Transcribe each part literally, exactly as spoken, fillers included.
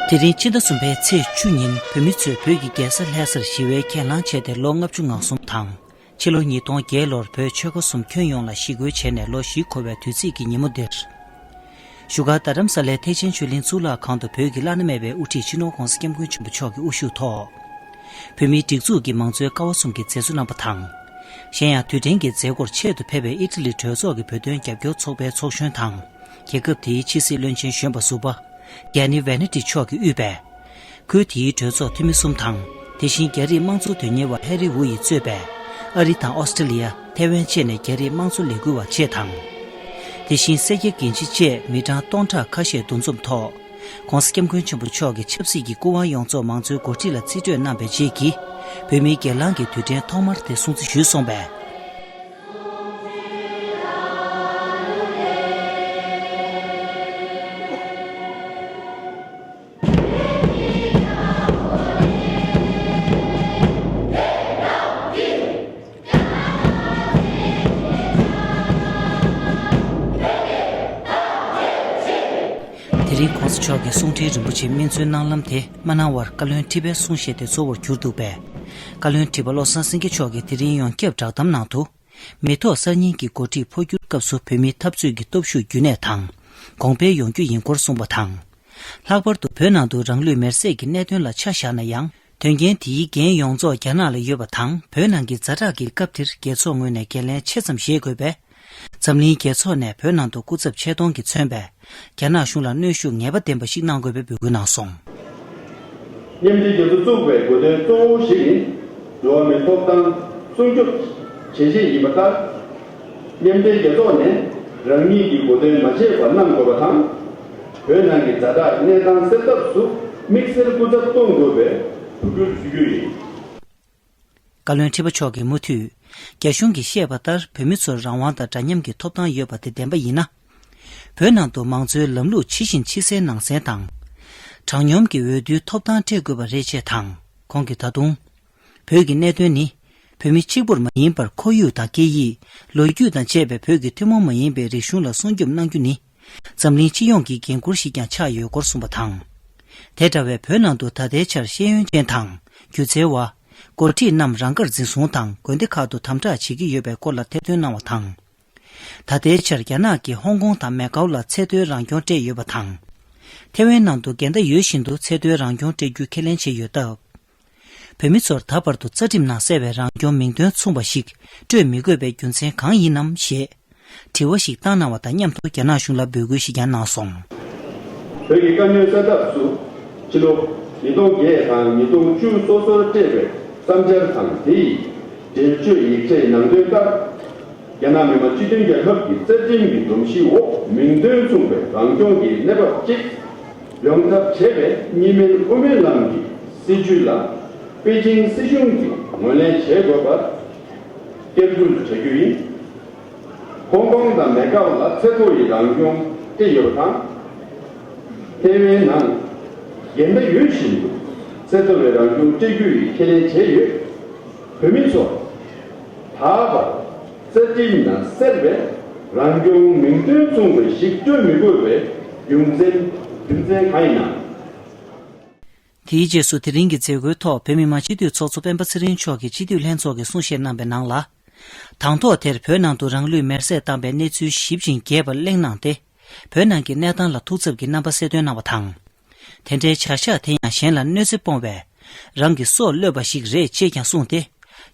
དེ་རིང་ཕྱི་ཟླ་གསུམ་པའི་ཚེས་བཅུ་ཉིན་བོད་མི་ཚོས་བོད་ཀྱི་རྒྱལ་ས་ལྷ་སར་ཞི་བའི་གྱེན་ལངས་བྱས་ཏེ་ལོ་ལྔ་བཅུ་ང་གསུམ་དང་། ཕྱི་ལོ་ཉིས་སྟོང་བརྒྱད་ལོར་བོད་ཆོལ་ཁ་གསུམ་ཁྱོན་ཡོངས་ལ་ཞི་རྒོལ་བྱས་ནས་ལོ་བཞི་འཁོར་བའི་དུས་ཚིགས་ཀྱི་ཉིན་མོ་འདིར། བཞུགས་སྒར་རྡ་རམ་ས་ལའི་ཐེག་ཆེན་ཆོས་གླིང་གཙུག་ལག་ཁང་དུ་བོད་ཀྱི་བླ་ན་མེད་པའི་དབུ་ཁྲིད་སྤྱི་ནོར་༧གོང་ས་༧སྐྱབས་མགོན་ཆེན་པོ་མཆོག་གི་དབུ་བཞུགས་ཐོག་བོད་མིའི་སྒྲིག་འཛུགས་ཀྱི་མང་གཙོའི་ཀ་བ་གསུམ་གྱི་མཛད་གཙོ་རྣམ་པ་དང་། གཞན་ཡང་དུས་དྲན་གྱི་མཛད་སྒོར་ཆེད་དུ་ཕེབས་པའི་ཨི་ཊ་ལི་གྲོས་ཚོགས་ཀྱི་བོད་དོན་རྒྱབ་སྐྱོར་ཚོགས་པའི་ཚོགས་གཞོན་དང་། རྒྱལ་ཁབ་དེའི་ཕྱི་སྲིད་བློན་ཆེན་གཞོན་པ་ཟུར་པ། གྷན་ནི་ཝེ་ནེ་ཏི་མཆོག་གིས་དབུས་པའི། ཁུལ་དེའི་གྲོས་ཚོགས་འཐུས་མི་གསུམ་དང་། དེ་བཞིན་རྒྱ་རིགས་དམངས་གཙོ་དོན་གཉེར་བ་ཧེ་རི་ཝུ་ཡིས་གཙོས་པའི་ཨ་རི་དང་ཨོ་སི་ཀྲི་ལི་ཡ། ཐེ་ཝན་བཅས་ནས་རྒྱ་རིགས་དམངས་གཙོ་ལས་འགུལ་བ་བཅས་དང་། དེ་བཞིན་སེར་སྐྱ་རྒན་བྱིས་བཅས་མི་གྲངས་སྟོང་ཕྲག་ཁ་ཤས་འདུ་འཛོམས་ཐོག ྋགོང་ས་ྋསྐྱབས་མགོན་ཆེན་པོ་མཆོག་གི་ཆབ་སྲིད་ཀྱི་སྐུ་དབང་ཡོངས་རྫོགས་མང་གཙོའི་འགོ་ཁྲིད་ལ་རྩིས་སྤྲོད་གནང་བའི་རྗེས་ཀྱི་བོད་མིའི་གྱེན་ལངས་ཀྱི་དུས་དྲན་ཐོག་མར་དེ་སྲུང་བརྩི་ཞུས་སོང་པས། དེ་རིང་ྋགོང་ས་མཆོག་གི་གསུང་འཕྲིན་རིན་པོ་ཆེ་སྨིན་བྱོན་གནང་ལམ་དེ་མ་གནང་བར་བཀའ་བློན་ཁྲི་པའི་གསུང་བཤད་དེ་གཙོ་བོར་གྱུར་འདུག་པས། བཀའ་བློན་ཁྲི་པ་བློ་བཟང་སེང་གེ་མཆོག་གིས་དེ་རིང་ཡོངས་ཁྱབ་བསྒྲགས་གཏམ་ནང་དུ། མི་ཐོག་གསར་རྙིང་གི་འགོ་ཁྲིད་འཕོ་འགྱུར་སྐབས་སུ་བོད་མིའི་འཐབ་རྩོད་ཀྱི་སྟོབས་ཤུགས་རྒྱུན་གནས་དང་གོང་འཕེལ་ཡོང་རྒྱུ་ཡིན་སྐོར་གསུངས་པ་དང་། ལྷག་པར་དུ་བོད་ནང་དུ་རང་ལུས་མེར་སྲེག་གི་གནད་དོན་ལ་ཆ་བཞག་ན་ཡང་། དོན་རྐྱེན་དེའི་འགན་ཡོངས་རྫོགས་རྒྱ་ནག་ལ་ཡོད་པ་དང་། བོད་ནང་གི་ཛ་དྲག་གི་སྐབས་དེར་རྒྱལ་ཚོགས་ངོས་ནས་འགན་ལེན་ཆེ་ཙམ་བཞེས་དགོས་པས། འཛམ་གླིང་རྒྱལ་ཚོགས་ནས་བོད་ནང་དུ་སྐུ་ཚབ་ཆེ་མཐོང་གིས་མཚོན་པའི་རྒྱ་ནག་གཞུང་ལ་གནོན་ཤུགས་ངེས་པ་ལྡན་པ་ཞིག་གནང་དགོས་པའི་འབོད་སྐུལ་གནང་སོང་། མཉམ་འབྲེལ་རྒྱལ་ཚོགས་བཙུགས་པའི་དགོས་དོན་གཙོ་བོ་ཞིག་ནི། འགྲོ་བ་མིའི་ཐོབ་ཐང་སྲུང་སྐྱོབ་བྱེད་ཆེད་ཡིན་པ་ལྟར། མཉམ་འབྲེལ་རྒྱལ་ཚོགས་ནས་རང་ཉིད་ཀྱི་གོ་དོན་མ་བརྗེད་པར་གནང་དགོས་པ་དང་། བོད་ནང་གི་ཛ་དྲག་གནས་སྟངས་སེལ་ཐབས་སུ་དམིགས་བསལ་སྐུ་ཚབ་གཏོང་དགོས་པའི་ཐུགས་ཁུར་ཞུ་རྒྱུ་ཡིན། བཀའ་བློན་ཁྲི་པ་མཆོག་གིས་མུ་མཐུད། རྒྱ་གཞུང་གིས་བཤད་པ་ལྟར་བོད་མི་ཚོར་རང་དབང་དང་འདྲ་མཉམ་གྱི་ཐོབ་ཐང་ཡོད་པ་དེ་བདེན་པ་ཡིན་ན། བོད་ནང་དུ་མང་གཙོའི་ལམ་ལུགས་ཇི་བཞིན་ཕྱི་གསལ་ནང་གསལ་དང་། དྲང་སྙོམས་ཀྱི་འོས་བསྡུའི་ཐོབ་ཐང་སྤྲད་དགོས་པ་རེད་ཅེས་དང་། ཁོང་གིས་ད་དུང་། བོད་ཀྱི་གནད་དོན་ནི། བོད་མི་གཅིག་པུར་མ་ཡིན་པར་ཁོར་ཡུག་དང་སྐད་ཡིག་ལོ་རྒྱུས་དང་བཅས་པའི་བོད་ཀྱི་ཐུན་མོང་མ་ཡིན་པའི་རིག་གཞུང་ལ་སྲུང་སྐྱོབ་གནང་རྒྱུ་ནི། འཛམ་གླིང་སྤྱི་ཡོངས་ཀྱི་འགན་ཁུར་ཞིག་ཀྱང་ཆགས་ཡོད་སྐོར་གསུངས་པ་དང་། དེ་འདྲ་བའི་བོད་ནང་དུ་ད་ལྟའི་ཆར་ཤེས་ཡོན་ཅན་དང་སྒྱུ་རྩལ་བ། འགོ་ཁྲིད་རྣམས་རང་དགར་འཛིན་བཟུང་དང་དགོན་སྡེ་ཁག་ཏུ་དམ་དྲག་བྱེད་ཀྱི་ཡོད་པའི་སྐོར་ལ་ཐེར་འདོན་གནང་བ་དང་། ད་ལྟའི་ཆར་རྒྱ་ནག་གིས་ཧོང་ཀོང་དང་མེ་ཀའོ་ལ་ཚད་མཐོའི་རང་སྐྱོང་སྤྲད་ཡོད་པ་དང་། ཐེ་ཝན་ནང་དུ་འགལ་ཟླ་ཡོད་བཞིན་དུ་ཚད་མཐོའི་རང་སྐྱོང་སྤྲད་རྒྱུ་ཁས་ལེན་བྱས་ཡོད་སྟབས། བོད་མི་ཚོར་ད་བར་དུ་རྩ་ཁྲིམས་ནང་གསལ་བའི་རང་སྐྱོང་མིང་དོན་མཚུངས་པ་ཞིག་སྤྲོད་མི་དགོས་པའི་རྒྱུ་མཚན་གང་ཡིན་ནམ་ཞེས་དྲི་བ་ཞིག་བཏང་གནང་བ་དང་མཉམ་དུ་རྒྱ་ནག་གཞུང་ལ་འབོད་སྐུལ་ཞིག་ཀྱང་གནང་སོང་། བོད་ཀྱི་དཀའ་རྙོག་སེལ་ཐབས་སུ་ཕྱི་ལོ་ཉིས་སྟོང་བརྒྱད་དང་ཉིས་སྟོང་བཅུ་སོ་སོར་སྤྲད་པའི་བསམ་འཆར་དང་དེ་ཡི་འགྲེལ་བརྗོད་ཡིག་ཆའི་ནང་དོན་ལྟར། རྒྱ་ནག་མི་དམངས་སྤྱི་མཐུན་རྒྱལ་ཁབ་ཀྱི་རྩ་ཁྲིམས་ཀྱི་སྒྲོམ་གཞིའི་འོག་མིང་དོན་མཚུངས་པའི་རང་སྐྱོང་གི་གནས་བབ་ཅིག་ཡོང་ཐབས་བྱེད་པའི་གཉིས་སྨན་དབུ་མའི་ལམ་གྱི་སྲིད་བྱུས་ལ་པེ་ཅིང་སྲིད་གཞུང་གིས་ངོས་ལེན་བྱེད་དགོས་པར་བསྐྱར་ཟློས་བྱ་རྒྱུ་ཡིན། ཧོང་ཀོང་དང་མེ་ཀའོ་ལ་ཚད་མཐོ་ཡི་རང་སྐྱོང་སྤྲད་ཡོད་པ་དང་། ཐེ་ཝན་ནང་འགལ་ཟླ་ཡོད་བཞིན་དུ་ཚད་མཐོ་བའི་རང་སྐྱོང་སྤྲད་རྒྱུ་ཡི་ཁས་ལེན་བྱས་ཡོད། བོད་མི་ཚོ་ད་བར་རྩ་ཁྲིམས་ནང་གསལ་བའི་རང་སྐྱོང་མིང་དོན་མཚུངས་པ་ཞིག་སྤྲོད་མི་དགོས་པའི་རྒྱུ་མཚན་རྒྱུ་མཚན་གང་ཡིན་ནམ། དེའི་རྗེས་སུ་དེ་རིང་གི་མཛད་སྒོའི་ཐོག་བོད་མི་མང་སྤྱི་འཐུས་ཚོགས་གཙོ་སྤེན་པ་ཚེ་རིང་མཆོག་གིས་སྤྱི་འཐུས་ལྷན་ཚོགས་ཀྱི་གསུང་བཤད་གནང་བའི་ནང་ལ། དང་ཐོག་དེར་བོད་ནང་དུ་རང་ལུས་མེར་སྲེག་བཏང་པའི་གནས་ཚུལ་ཞིབ་ཅིང་རྒྱས་པར་གླེང་གནང་སྟེ། བོད་ནང་གི་གནས་སྟངས་ལ་ཐུགས་འཚབ་ཀྱི་རྣམ་པ་གསལ་སྟོན་གནང་བ་དང་། དེ་འདྲའི་བྱ་གཞག་དེ་ཡང་གཞན་ལ་གནོད་འཚེ་སྤོང་བའི་རང་གི་སྲོག་གློད་པ་ཞིག་རེད་ཅེས་ཀྱང་གསུངས་ཏེ།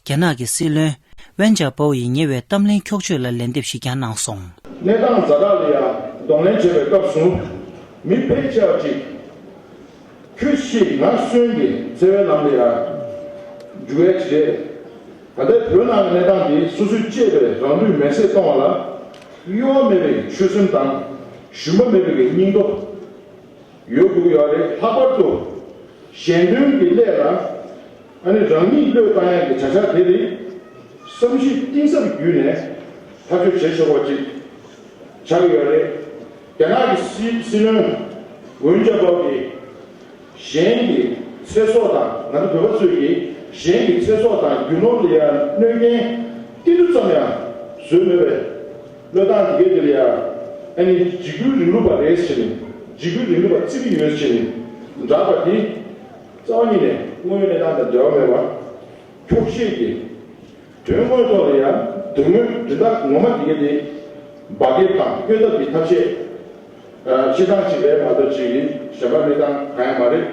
རྒྱ་ནག་གི་སྲིད་བློན་ཝེན་ཅཱ་པའོ་ཡི་ཉེ་བའི་གཏམ་གླེང་འཁྱོག་བརྗོད་ལ་ལན་འདེབས་ཤིག་ཀྱང་གནང་སོང་། གནས་སྟངས་ཛ་དྲག་ལ་ཡང་གདོང་ལེན་བྱེད་པའི་སྐབས་སུ། མི་ཕལ་ཆེ་བ་ཅིག་ཁྱོད་ཤི་ང་གསོན་གྱི་འཚེ་བའི་ལམ་ལ་ཡང་འཇུག་ཡ་ཅིག་རེད། ད་ལྟའི་བོད་ནང་གི་གནས་སྟངས་འདི་སོ་སོས་གཅེས་པའི་རང་ལུས་མེར་སྲེག་གཏོང་བ་ལ་གཡོ་བ་མེད་པའི་ཆོད་སེམས་དང་ཞུམ་པ་མེད་པའི་སྙིང་སྟོབས་ཡོད་དགོས་ཀྱི་ཡོད་རེད། ལྷག་པར་དུ་གཞན་དོན་གྱི་སླད་ལ་ཨ་ནི་རང་ཉིད་བློས་བཏང་ཡག་གི་བྱ་གཞག་དེ་རིགས་བསམ་གཞིག་གཏིང་ཟབ་བརྒྱུད་ནས་ཐག་གཅོད་བྱེད་ཆོག་པ་ཅིག་ཆགས་ཀྱི་ཡོད་རེད། རྒྱ་ནག་གི་སྲིད་སྲིད་བློན་ཝུན་ཅཱ་པའོ་གིས་གཞན་གྱི་ཚེ་སྲོག་དང་ང་ཚོ་བོད་པ་ཚོས་ཀྱིས་གཞན་གྱི་ཚེ་སྲོག་དང་རྒྱུ་ནོར་ལ་ཡང་གནོད་སྐྱོན་ཏིལ་འབྲུ་ཙམ་ཡང་བཟོས་མེད་པའི་བློས་བཏང་དེ་གས་དེ་ལ་ཡང་ཨ་ནི་འཇིགས་སྐུལ་རིང་ལུགས་པ་རེད་ཟེར་ནས་འཇིགས་སྐུལ་རིང་ལུགས་པ་བརྩི་གི་ཡོད་ཟེར་ནས་ འདྲ་པ་འདི་རྩ་བ་ཉིད་ནས་དངོས་ཡོད་གནས་སྟངས་དང་འབྲེལ་བ་མེད་པར། འཁྱོག་བཤད་ཀྱིས་དོན་དངོས་ཐོག་ལ་ཡང་དོན་དངོས་དོན་དག་ངོ་མ་དེ་ག་དེ་སྦ་འགེབས་དང་གཡོལ་ཐབས་ཀྱི་ཐབས་ཤེས་ཨ་བྱེད་སྟངས་ཤིག་རེད་མ་གཏོགས་ཅིག་གཞན་པ་གནས་སྟངས་གང་ཡང་མ་རེད།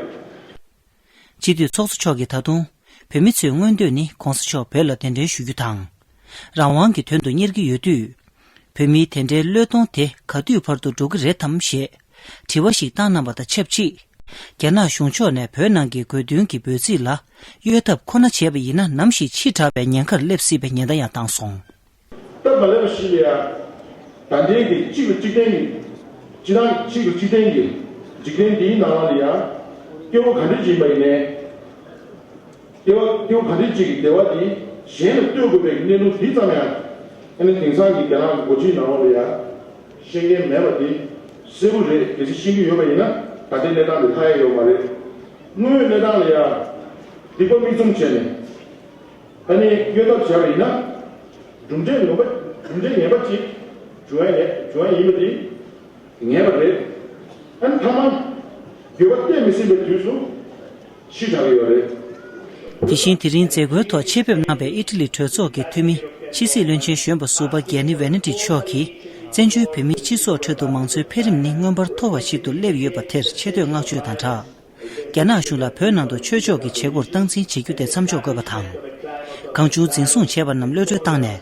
སྤྱི་འཐུས་ཚོགས་གཙོ་མཆོག་གིས་ད་དུང་བོད་མི་ཚོའི་མངོན་འདོད་ནི་༸གོང་ས་མཆོག་བོད་ལ་གདན་འདྲེན་ཞུ་རྒྱུ་དང་། རང་དབང་གི་དོན་དུ་གཉེར་གྱི་ཡོད་དུས། བོད་མིའི་དེ་འདྲའི་བློས་གཏོང་དེ་ག་དུས་བར་དུ་འགྲོ་གི་རེད་དམ་ཞེས་དྲི་བ་ཞིག་བཏང་གནང་བ་དང་ཆབས་ཅིག་རྒྱ་ནག་གཞུང་ཕྱོགས་ནས་བོད་ནང་གི་དགོས་འདུན་གྱི་འབོད་ཚིག་ལ་གཡོལ་ཐབས་ཁོ་ན་བྱས་པ་ཡིན་ན་ནམ་ཞིག་ཕྱི་དྲགས་པའི་ཉེན་ཁར་སླེབས་སྲིད་པའི་ཉེན་བརྡ་ཡང་བཏང་སོང་། སྟབས་མ་ལེགས་པ་ཞིག་ལ་ཡང་ད་ལྟའི་གི་གཅིག་ལ་གཅིག་བརྟེན་གྱི་སྤྱི་བཏང་གཅིག་ལ་གཅིག་བརྟེན་གྱི་འཇིག་རྟེན་འདིའི་ནང་ལ་ཡང་སྐྱེ་བོ་ག་འདྲ་ཅིག་ཡིན་པ་ཡིན་ནའི། སྐྱེ་བ་སྐྱེ་བོ་ག་འདྲ་ཅིག་གི་བདེ་བ་འདི་གཞན་ལ་གཏོད་དགོས་པའི་གནས་ལུགས་འདི་ཙམ་ཡང་ཨ་ནི་དེང་སང་གི་རྒྱ་ནག་གི་འགོ་ཁྲིད་ནང་ལོགས་ལ་ཡང་ཤེས་མཁན་མེད་པ་འདི་གསལ་པོ་རེད། གལ་སྲིད་ཤེས་ཀྱི་ཡོད་པ་ཡིན་ན་ད་ལྟའི་གནས་སྟངས་འདི་ལྷག་ཡ་ཡོད་མ་རེད། དངོས་ཡོད་གནས་སྟངས་ལ་ཡང་སྡིག་པ་མིག་བཙུམ་བྱས་ནས། ཨ་ནི་གཡོལ་ཐབས་བྱས་པ་ཡིན་ན། གྲུབ་འབྲས་ངན་པ་གྲུབ་འབྲས་ངན་པ་ཅིག་འབྱུང་ཡ་ངེས་འབྱུང་ཡ་ཡིན་པ་དེ་ངེས་པ་རེད། ཨ་ནི་མཐའ་མ་འགྱོད་པ་གཏད་མི་སྲིད་པའི་དུས་སུ་ཕྱི་དྲགས་ཡོད་རེད། དེ་བཞིན་དེ་རིང་མཛད་སྒོའི་ཐོག་ཆེད་ཕེབས་གནང་པའི་ཨི་ཊ་ལི་གྲོས་ཚོགས་ཀྱི་འཐུས་མི་ཕྱི་སྲིད་བློན་ཆེན་གཞོན་པ་ཟུར་པ་གྷན་ནི་ཝེ་ན་ཊི་མཆོག་གིས་བཙན་བྱོལ་བོད་མིའི་སྤྱི་ཚོགས་ཁྲོད་དུ་མང་གཙོའི་འཕེལ་རིམ་ནི་མངོན་པར་མཐོ་བ་ཞིག་ཏུ་སླེབས་ཡོད་པ་དེར་ཆེ་བསྟོད་བསྔགས་བརྗོད་དང་སྦྲགས། རྒྱ་ནག་གཞུང་ལ་བོད་ནང་དུ་ཆོས་ཕྱོགས་ཀྱི་བྱེད་སྒོར་སྟངས་འཛིན་བྱེད་རྒྱུ་དེ་མཚམས་འཇོག་དགོས་པ་དང་། གང་བྱུང་འཛིན་བཟུང་བྱས་པ་རྣམས་གློད་གྲོལ་བཏང་ནས།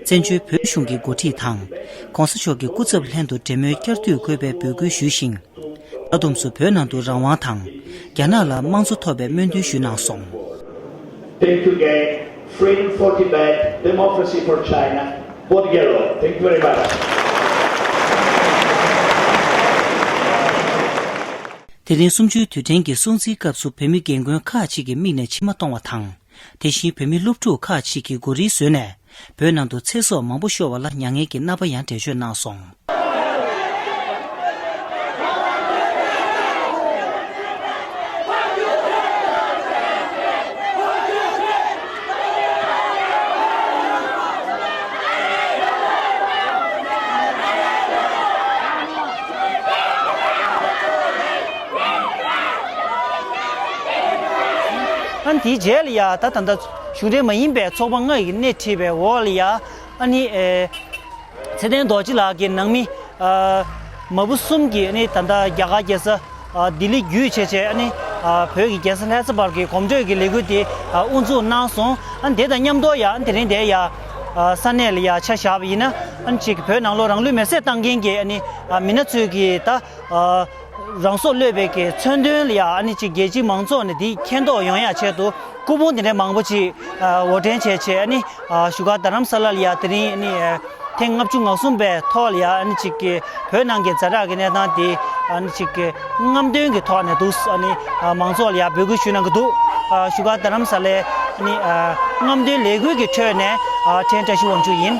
བཙན་བྱོལ་བོད་གཞུང་གི་འགོ་ཁྲིད་དང་།༸གོང་ས་མཆོག་གི་སྐུ་ཚབ་ལྷན་དུ་འབྲེལ་མོལ་བསྐྱར་མཐུད་དགོས་པའི་འབོད་སྐུལ་ཞུས་ཤིང་། མཐའ་བསྡོམས་སུ་བོད་ནང་དུ་རང་དབང་དང་། རྒྱ་ནག་ལ་དམངས་གཙོ་ཐོབ་པའི་སྨོན་འདུན་ཞུས་གནང་སོང་། Thank you again. Freedom for Tibet, democracy for China. Vote yellow. Thank you very much. དེ་རིང་གསུམ་བཅུའི་དུས་དྲན་གྱི་སྲུང་བརྩིའི་སྐབས་སུ་བོད་མི་རྒན་རྒོན་ཁག་ཅིག་གི་མིག་ནས་མཆི་མ་གཏོང་བ་དང་། དེ་བཞིན་བོད་མི་སློབ་ཕྲུག་ཁག་ཅིག་གིས་མགོ་རིལ་བཟོས་ནས་བོད་ནང་དུ་ཚེ་སྲོག་མང་པོ་ཤོར་བ་ལ་མྱ་ངན་གྱི་རྣམ་པ་ཡང་འགྲེལ་བརྗོད་གནང་སོང་། ཨ་ནི་དེའི་རྗེས་ལ་ཡ་ད་ད་ལྟ་གཞུང་འབྲེལ་མ་ཡིན་པའི་ཚོགས་པ་ལྔ་ཡིས་སྣེ་ཁྲིད་པའི་འོག་ལ་ཡ་ཨ་ནི་ཨེ། ཚེ་བརྟན་རྡོ་རྗེ་ལགས་ཀྱི་ནང་མི་ཨ། མ་བུ་གསུམ་གྱིས་ཨ་ནི་ད་ལྟ་རྒྱ་གར་རྒྱལ་ས་ཨ། ལྡི་ལི་བརྒྱུད་བྱས་བྱས་ཨ་ནི་ཨ། བོད་ཀྱི་རྒྱལ་ས་ལྷ་ས་བར་གྱི་གོམ་བགྲོད་ཀྱི་ལས་འགུལ་དེ་ཨ། དབུ་འཛུགས་གནང་སོང་། ཨ་ནི་དེ་དང་མཉམ་དུ་ཡ་ཨ་ནི་དེ་རིང་དེ་ཡ་ཨ། ས་གནས་ལ་ཡ་ཆ་བཞག་པ་ཡིན་ན་ཨ་ནི་ཅིག་བོད་ནང་ལོགས་རང་ལུས་མེར་སྲེག་བཏང་མཁན་གྱི་ཨ་ནི་ཨ། མི་སྣ་ཚོས་ཀྱི་ད་ཨ། རང་སྲོག་བློས་པའི་གི་མཚོན་དོན་ལ་ཡ་ཨ་ནི་ཅིག་རྒྱལ་སྤྱིའི་མང་ཚོགས་ནས་འདི་མཁྱེན་རྟོགས་ཡོང་ཡ་ཆེད་དུ་སྐུ་ཕུང་དེ་འདྲའི་མང་པོ་ཅིག་ཨ། དབོར་འདྲེན་བྱས་བྱས་ཨ་ནི་ཨ། བཞུགས་སྒར་རྡ་རམ་ས་ལ་ལ་ཡ་དེ་རིང་ཨ་ནི་ཨ། ཐེངས་ལྔ་བཅུ་ང་གསུམ་པའི་ཐོག་ལ་ཡ་ཨ་ནི་ཅིག་གི་བོད་ནང་གི་ཛ་དྲག་གི་གནས་སྟངས་དེ་ཨ་ནི་ཅིག་གི་རྔམ་སྟོན་གྱི་ཐོག་ནས་འདུག་ཨ་ནི་ཨ། མང་ཚོགས་ལ་ཡ་འབོད་སྐུལ་ཞུ་གནང་གི་འདུག་ཨ། བཞུགས་སྒར་རྡ་རམ་ས་ལའི་ཨ་ནི་ཨ། རྔམ་སྟོན་ལས་འགུལ་གྱི་ཁྲོད་ནས་ཨ། ཕྲན་བཀྲ་ཤིས་དབང་ཕྱུག་ཡིན།